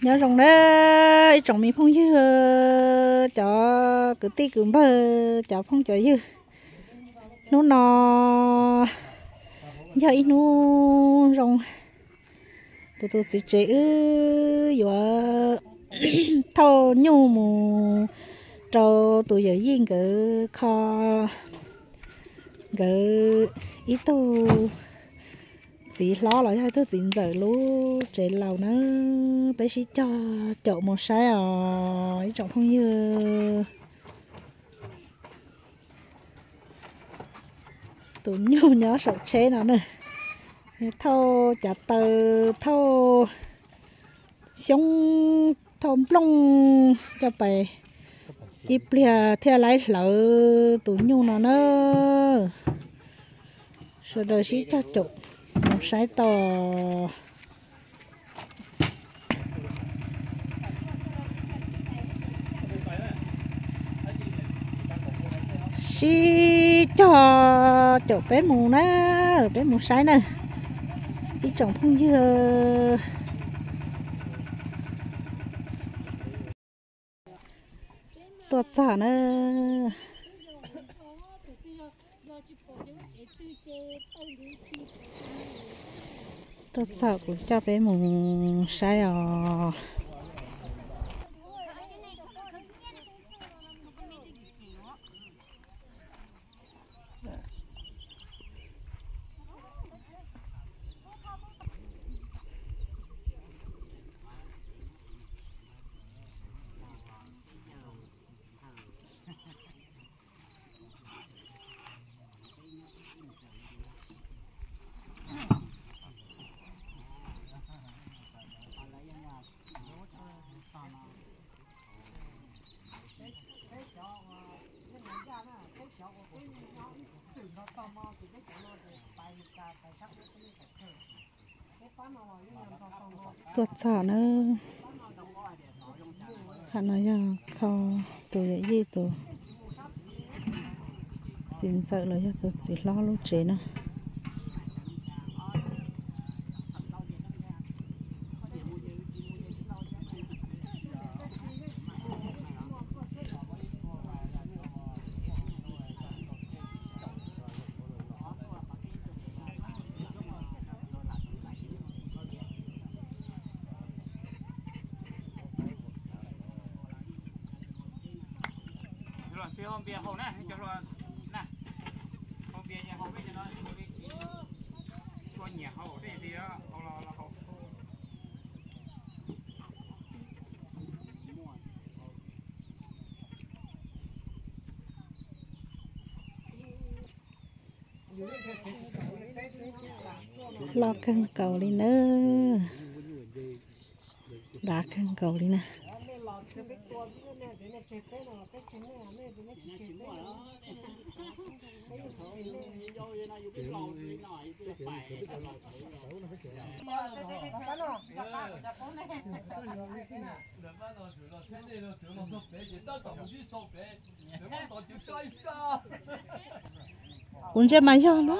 Nyob zoo na ib tsoom me phooj ywg, cov kwv tij kwv npawg, cov phooj cov ywg. Hnub no yog ib hnub zoo, kuv tus txiv tsev wb yuav thauj nyuj mus rau tus yawm yij nkawd kho nkawd ib tug txiv hlob los yog ib tug txiv ntxawm lub tsev laus na. Peb sib cog caum mus saib os ib tsoom phooj ywg. Tus nyuj nyob saum tsheb no na, thauj cav taw, thauj xyoob, thauj nplooj coj pais, ib pliag thiaj laib hlawv tus nyuj no na. Sawv daws sib cog caum mus saib tau. Sib cog caum peb mus na, peb mus saib na ib tsoom phooj ywg. Tuaj txog na. Tuaj txog kuv coj peb mus saib os. Tuaj txog na. Qhov no yog kho tus yawm yij tus txiv ntxawm los yog tus txiv hlob lub tsev na. Loj kawg nkaus li nawb. Dav kawg nkaus li na. Kuv ntsia mas yog na.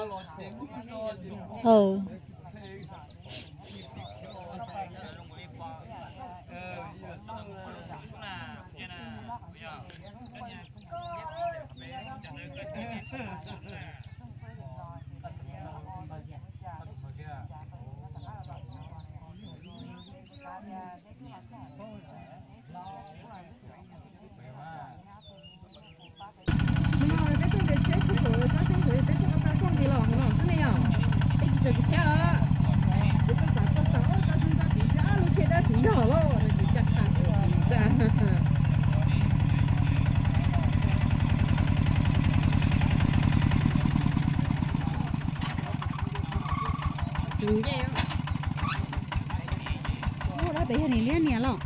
Ua dab pem yog nim liab niam los.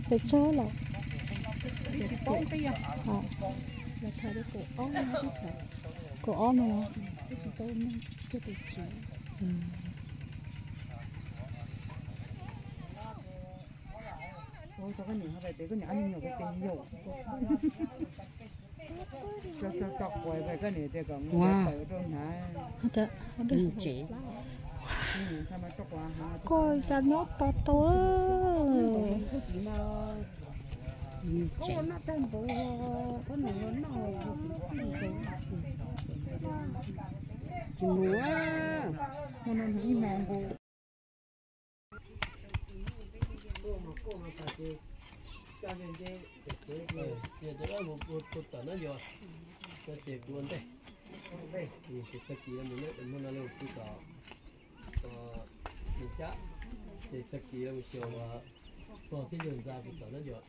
Pes tsawg lawm? Kaum ob no los? Koj cas nyob tau tau. Tsis mus. Tom no yog, ces kuv ua ntej, tag kis no mus no kuv tom, mus cab, ces tag kis no mus xyuas pog thiab yawg ntxa kuv tom no yog.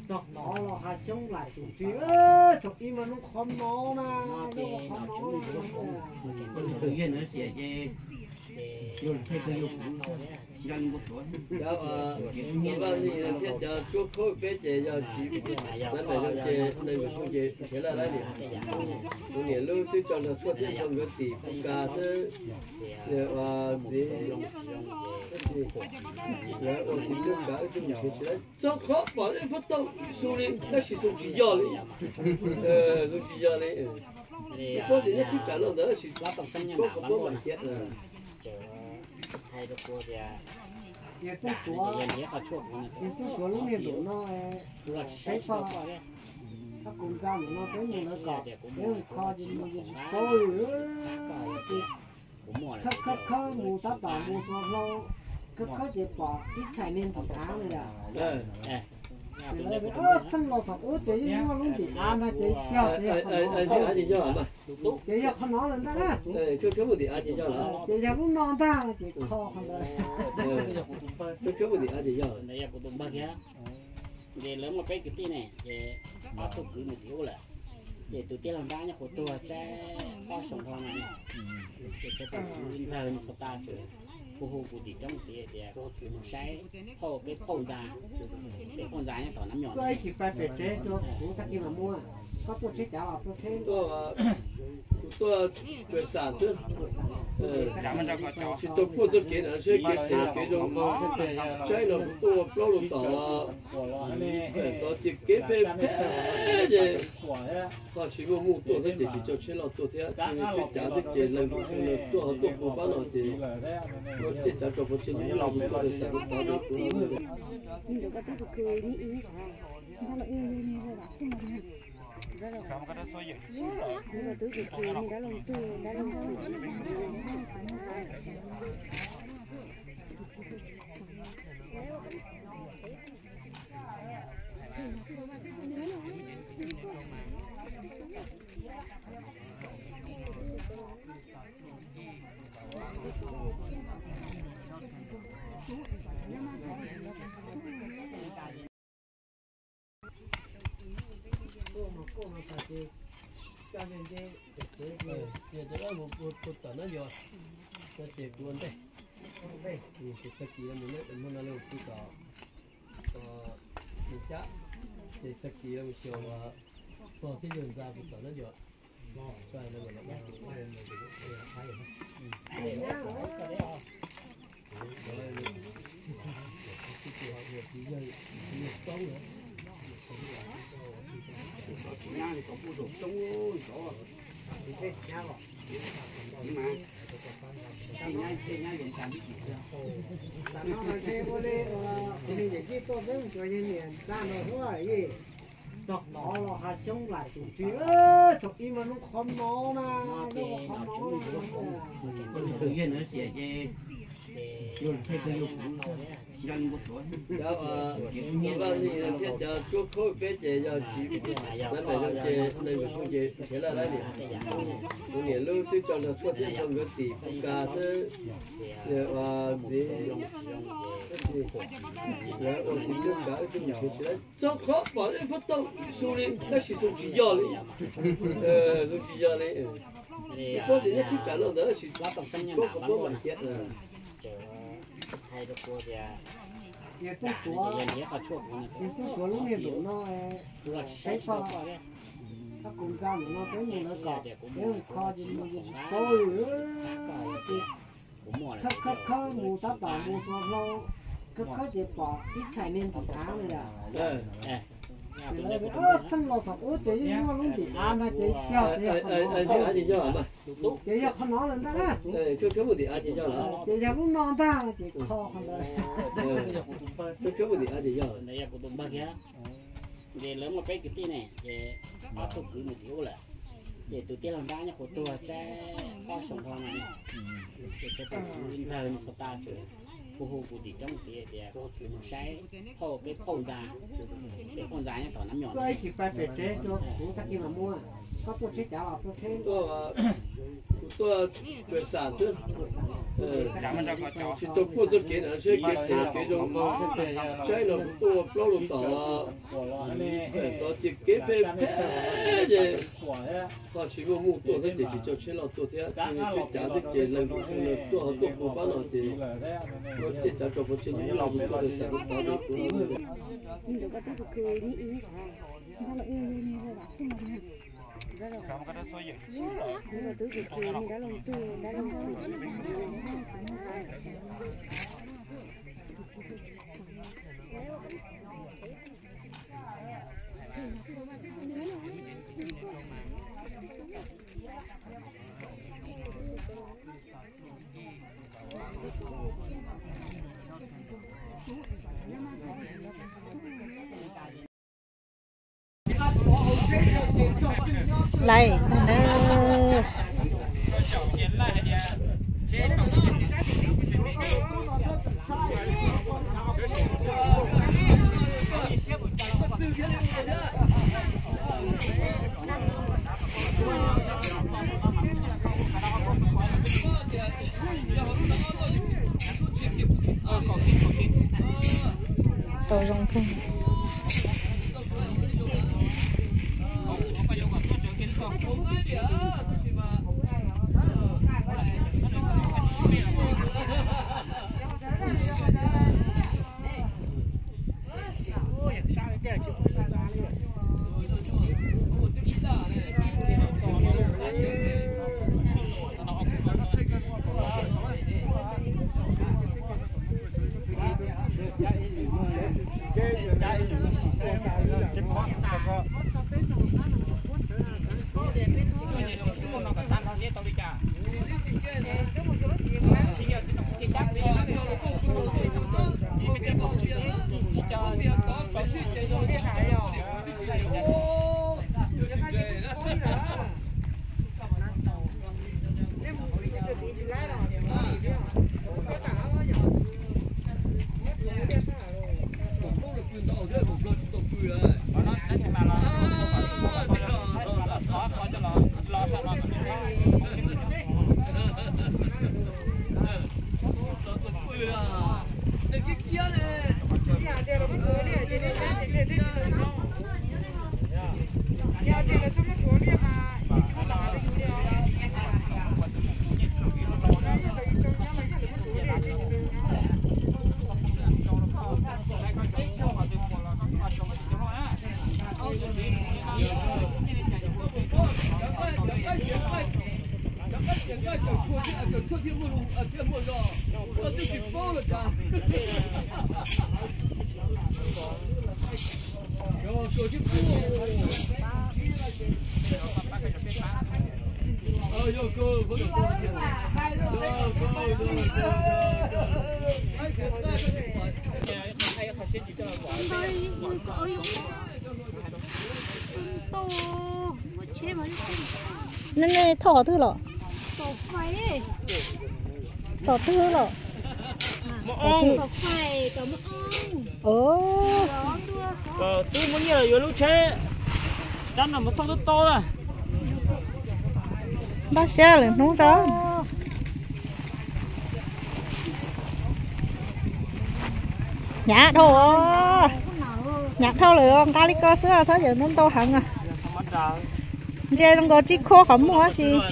Txog tod los hav xyoob laim tus ris, thaum ib mas hnub qhov no na, qhov no. Cov Vaj Lis thiab cov Tsuab Khaub peb ces yog tsis, lawv mam zoo ces nees nkaum xyoo ces nrhiav laj lawm. Kuv niam lub twb tso nrog tshuaj thiab tso nkawd tim Pub Kas xwb. Ua txiv, lawv ua txiv twb kav wb twb nrhiav tsis tau. Txog qhov pom ib phab tauj xu li tab sis xu tsis yog li. Xu tsis yog li. Ib pob tias nyob txhib tsam no ntawd tab sis paub qhov paub mam thiab. Ces tub suav, ces tub suav lub niag nraum no, saib txog, tab kuv ntxa nraum no peb mus lawv kom peb mus kho ces mus ces tsis paub li. Khawb khawb khawb mus tab tom mus xuas hlau, khawb khawb ces pom ib txhais niag ntim av no yom. Ces lawv tias, txheej laus thaum ub ces yeej muaj lub ntim av ntag ces yog, ces yog qhov no. Ces yog qhov no lawm ntag na. Ces yog lub no ntag ces kho qhov ntawd. Ces lawv muaj peb kwv tij ne, ces ob tug kwv mus tim ub lawm, ces tus tij laug nrab nyob qhov tuag tsab ob xyoos dhau no, ces txhais tus kwv ntxawg nyob qhov tas, hu hu kuv tim roob tid tias mus saib phauj, peb phauj ntxa, peb phauj ntxa nyob tom Nab Nyom. Kuv tuaj pem xam xwb, tsis tau puag txoj kev ntawd, kev kev zoo, saib no kuv tuaj ua plaub lub tom, tom ces kev phem phem ces ho tsis muaj mus tuaj xwb ces tsis tau tsheb los tuaj thiab, tsheb cav xwb ces leej twg tuaj ho tuaj puag pab no ces ua tej cav tso pov tseg, kuv tuaj pem xam kuv tod ces kuv Tom Nab Yos, ces kuv ua ntej, tag kis muaj no lawm kuv tom, mus cab, ces tag kis mus xyuas pog thiab yawg ntxa kuv tom Nab Yos. Tam no ces ua li, nws yawm yij tuaj peb mus xyuas yawg niam ntxa no huab yij, txog tod los hav xyoob laim tus ris, thaum ib mas hnub qhov no na, hnub qhov no na. Cov vaj li thiab cov cuab khaub peb ces yog tsis, lawv pem zoo ces neeg pem zoo ces nrhiav laj lab niam. Kuv niam lub twb tso nrog tshuaj thiab tso nkawd tim pub kas xwb. Ua txiv, lawv ua txiv cuab kav wb twb mus nrhiav tsis tau, txog qhov pom ib phab tauj xu li tab sis xu tsis yog li. Xu tsis yog li. Paub tias nyob txhib kav no ntawd tab sis paub paub mam thiab. Ces tub suav, ces tub suav lub niag nraum no, saib txog, tab kuv ntxa nraum no peb mus lawv kom peb mus kho ces mus ces tsis paub li. Khawb khawb khawb mus tab tom mus xuas hlau, khawb khawb ces pom ib txhais niag ntim av no yom. Ces lawv tias, txheej laus thaum ub ces yeej muaj lub ntim av ntag ces yog, ces yog qhov no lawm ntag na. Ces yog lub no ntag ces kho qhov ntawd. Ces lawv muaj peb kwv tij ne, ces ob tug kwv mus tim ub lawm, ces tus tij laug nrab nyob qhov tuag tsab ob xyoos dhau no, ces txhais tus kwv ntxawg nyob qhov tas, hu hu kuv tim roob tid tias mus saib phauj, peb phauj ntxa, peb phauj ntxa nyob tom Nab Nyom. Kuv tuaj pem xam xwb, tsis tau puag txoj kev ntawd, kev kev zoo, saib no kuv tuaj ua plaub lub tom, tom ces kev phem phem ces ho tsis muaj mus tuaj xwb ces tsis tau tsheb los tuaj thiab, tsheb cav xwb ces leej twg tuaj ho tuaj puag pab no ces ua tej cav tso pov tseg, kuv tuaj pem xam kuv tod ces kuv Laij tag na. Tau zoo kawg. Nej, nej thauj qhov twg los? Tom twg los? Twb muaj nyiaj los yuav lub tsheb, dab no mus thauj tau tau na. Npaj siab lwm hnub tso. Hnyav dhau, hnyav dhau lawm, nqa li ko xwb txhob yawm ntau ntau heev. Ntsia zoo nkaus tsis khuab qhov muag tab sis.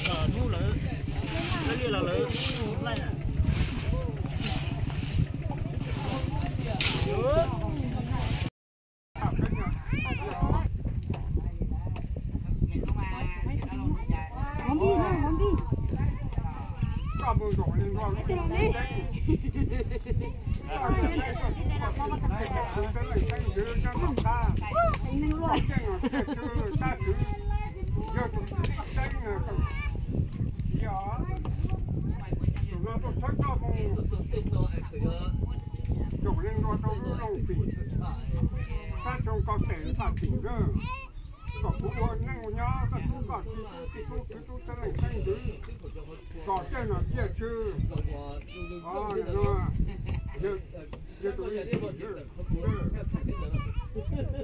Zaum no tuaj tshawb koj mus zaum leej nrua rau lub loog tim sab xyoo koj tes faj tim na, kom kuv ua neej ua nyob koj tub koj tij tub kwv tub txheeb leej xeeb ntxwv, kom tej nom ciaj tswv,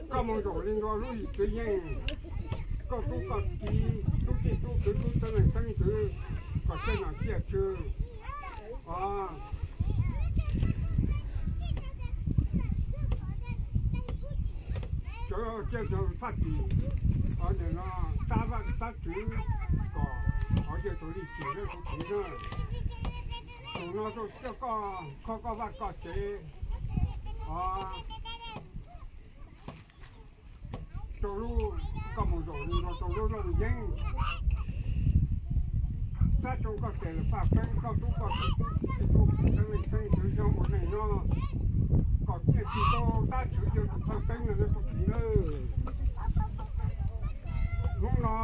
koj mus zaum leej nrua lub yim txwv yeej, koj tub koj tij tub tij tub kwv tub txheeb leej xeeb ntxwv, kom tej nom ciaj tswv. Cov cia cov faj tim, nim no tab vaj tab tswv kom cia tau li tim tus tim na. Tus no rau coj koj kho koj vaj koj tsev, rau lub, koj mus zaum rau lub looj yeeb, sab xyoo koj tes faj feeb koj tub koj tij tub kwv txheeb leej xeeb ntxwv yog ua neej nyob, kom nyiaj txiag tau tab tswv yog tus thawj xeeb no tus tim na. Hnub no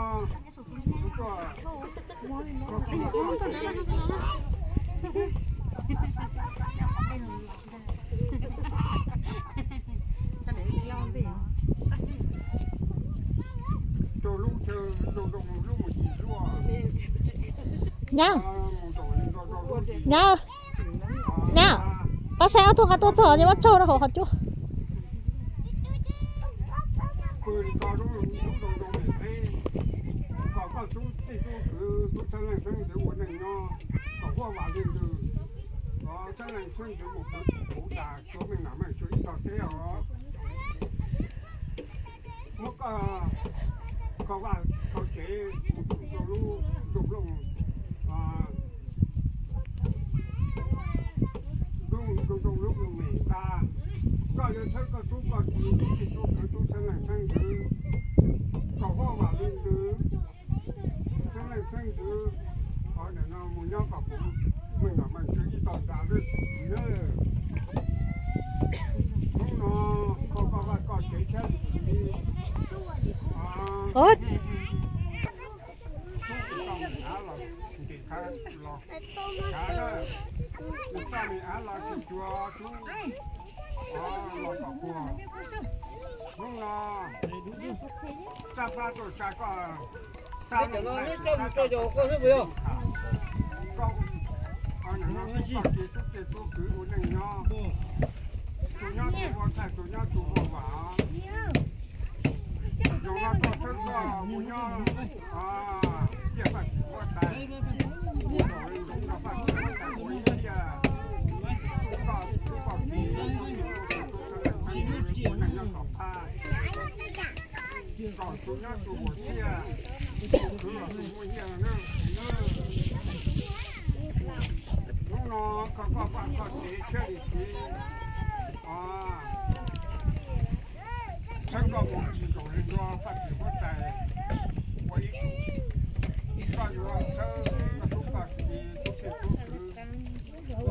Nyab, nyab, pab saib ob tug nqa tuaj txog ces muab tsaug rau hauv qhov cub. Muab koj, koj vaj koj Kev mus txog rau lub nroog Looj, lub nroog Looj Mem ntag. Koj yuav thawb koj tub koj ki, tub txij tub kwv, tub xeeb leej xeeb ntxwv, kom huab vam li ntawd, xeeb leej xeeb ntxwv, qhov ntawm no mus nyob kom kuv meej nom meej tswv ib tog nrad lawm. Hnub no koj, koj vaj koj tsev thiab li, tub tau me av los ntim khav los, khav na, tub tau me av los tsis cuag tub los kom puag. Hnub no txaj pab tuaj tsa koj, txaj no coj mus tso yos koj xwb puas yog? Koj, koj tub txij tub kwv ua neej nyob, tus nyob tus ua txhais, tus nyob tus ua vam. Zaum no koj thawb koj mus nyob ciaj Faj Kis huab tais, mus zaum li zaum no Faj Kis huab tais ua ib tiaj, koj tub koj ki, ua neej nyob tom qab, kom tus nyob tus ua ciaj, tus kwv los tus muaj nyiaj na. Hnub no koj, koj vaj koj tsev thiab li txiv, thawb koj mus tsis zaum li ntua Faj Kis huab tais ua ib tus, koj yuav thawb koj tub koj ki, tub txij tub kwv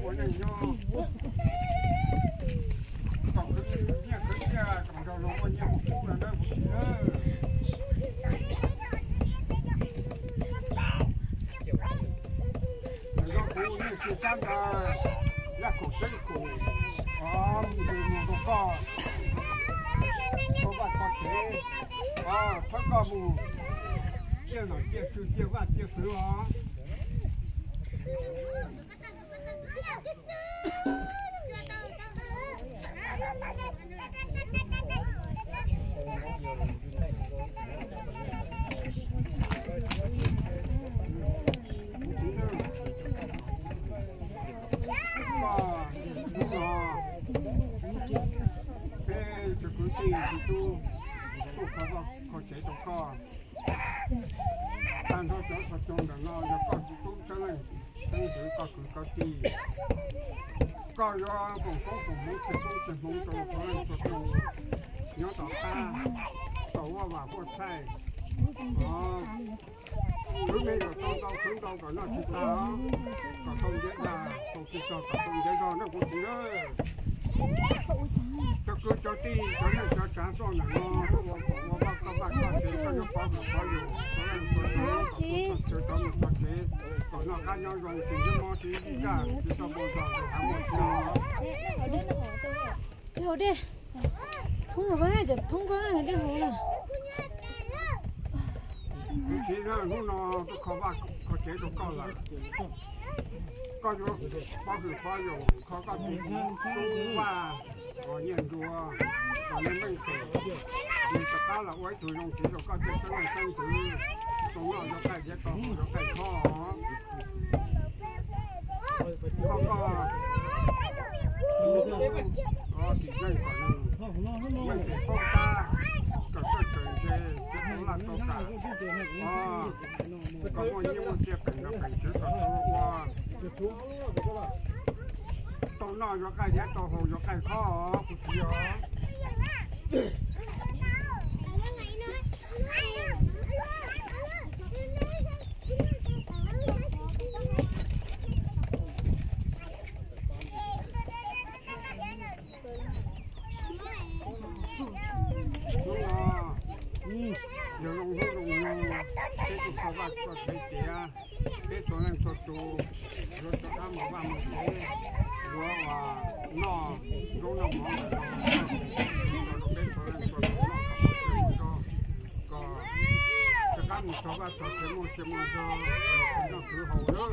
ua neej nyob, kom khwv nyiaj khwv txiaj kom nrog luag muaj nyiaj muaj kub no na kuv txiv na. Yog kuv nej tsis sab ntawd, yaj khaum teb khaum, mus mus rau koj, koj vaj koj tsev, thawb koj mus ciaj nom ciaj tswv ciaj vaj ciaj txwv os. Koj, hnub no peb cov kwv tij tub tuaj kho vaj kho tsev rau koj, tag nrho cov xov tooj ntawm no yog koj tus tub xeeb leej xeeb ntxwv, koj kwv koj tij. Koj yuav foom koob foom hmoov tseg koob tseg hmoov rau txhua leej txhua tus nyob tom qab, tau huaj vam huaj txhaij. Kwv me nyuam tau ntau khwv ntau kom noj tsis tag, kom tau ntiav dag, tau tsis txog kom tau ntiav zog na kuv txiv na. Cov kwv cov tij, cov neej cov tsav txoj ntawm no, ua vaj koj vaj koj tsev, koj yuav pov hwm pov yus, txhua leej txhua tus kom txog chaw rov mus txog tsev, kom noj qab nyob zoo, tsis ntsib mob tsis ntsib zaj, tsis tau poob zog tus hav muaj txiag. Hauv dej, thoob koj, cov thoob koj dej hauv na. Kuv txiv na, hnub no tuaj kho vaj kho tsev rau koj lawm. Koj yuav pov hwm pov yus, kho koj tus tub vaj, nyiaj nruas, kom nws meej pem, nws rov qab los ua ib tug zoo txiv rau koj tej xeeb leej xeeb ntxwv, tau noj yuav qaij diav, tau haus yuav qaij khob. Koj, koj tus tub, tus txiv neej kom nws meej pem paub tab, kom txawj txawm ntse, txiv tau laj tau kam, kom muaj nyiaj muaj txiag peem nrog peem txwv kom tau ua, tau noj yuav qaij diav, tau haus yuav qaij khob os kuv txiv os. Hnub no yog zoo hnub zoo nyoog, peb tus kho vaj kho tsev tiav, peb txhua leej txhua tus yuav rov qab mus vaj mus tsev, yuav noj zaub noj mov ntawm no, rau peb txhua leej txhua tus noj kom muaj zog, kom rov qab mus txog vaj txog tsev muaj sia muaj zog, noj khwv haus lawm.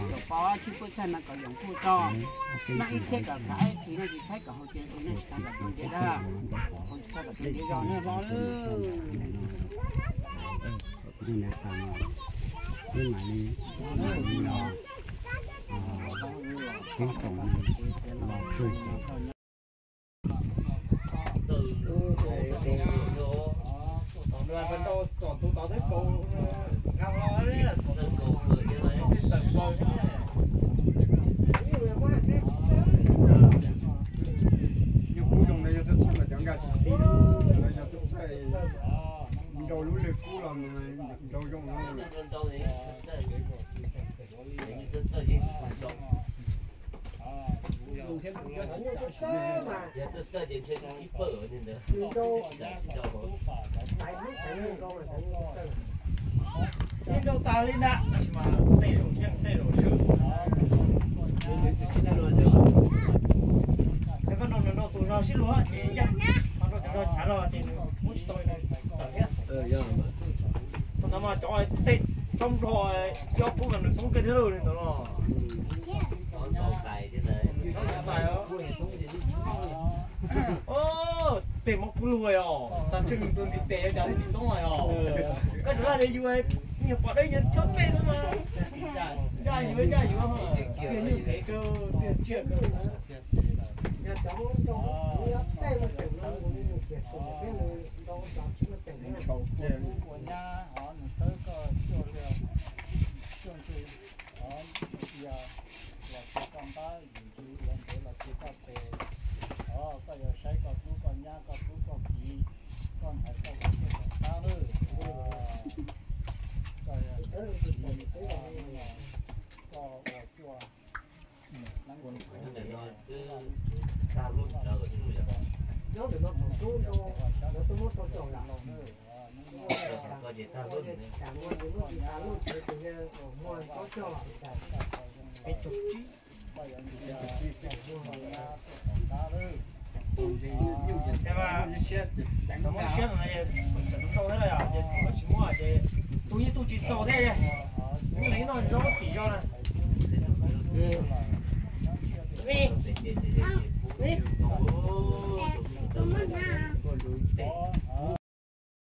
caum pov tsib pawg txhaj no kom yoom kuj tso. Noj ib txhiab kom khav ib txhis no tsis tshaib kom haus ces tsis tshaib kom tau ntev dag, tsis tshaib kom tau ntev zog nej hlob. Peb mam li los, peb koom los pwg. Yog kuv zoo no yog tuaj txhawj mas cov nkaj tsis ti, yog tuaj txhawj nrau lub lwg kub los nrau zoo no. Ib nrau tas li ntag, tab sis mas tej zaum yeej tej zaum swm. Yog koj nrau nrau tus zog sib luag ces yeej, ho nrau cov zog chav zog ces nws muab tsis tau nws tawm thiab. Thaum ntawd mas cov tej tsob nplog coj kub mas nws xoob kiag thiab li ntawd los. Tej mob kub lug os, tas tsheej tus ntiv tes yuav cas thiaj tsis xoob os. Koj rov laj tias yus nyuag pom dawb nyuag chob pej xwb mas. Ncaj yuav ncaj yuav, tiag nyuag phem kawg tiag tsiaj kawg. Ua nyab hov nws txhawb koj cuaj liag cuaj ntsug, hov yog los ces koj npab yus ntsug, yuav ntev los ces koj tes, hov koj yuav saib koj tub koj nyab koj tub koj kiv, koj ntxhais koj ua koj tom qab lawm. Koj yog ntxhais kiv, koj ua cuaj. Nyob ntawm no thaum xub, lawv twb muab tau caum lawm. Cas muaj ces muab tsis tas lub tsev tus yawg uas muag tsob cog tas peb caug tsib. Muab siab no ces tsis muaj thiab, tus yeej tuaj tsis txaus thiab.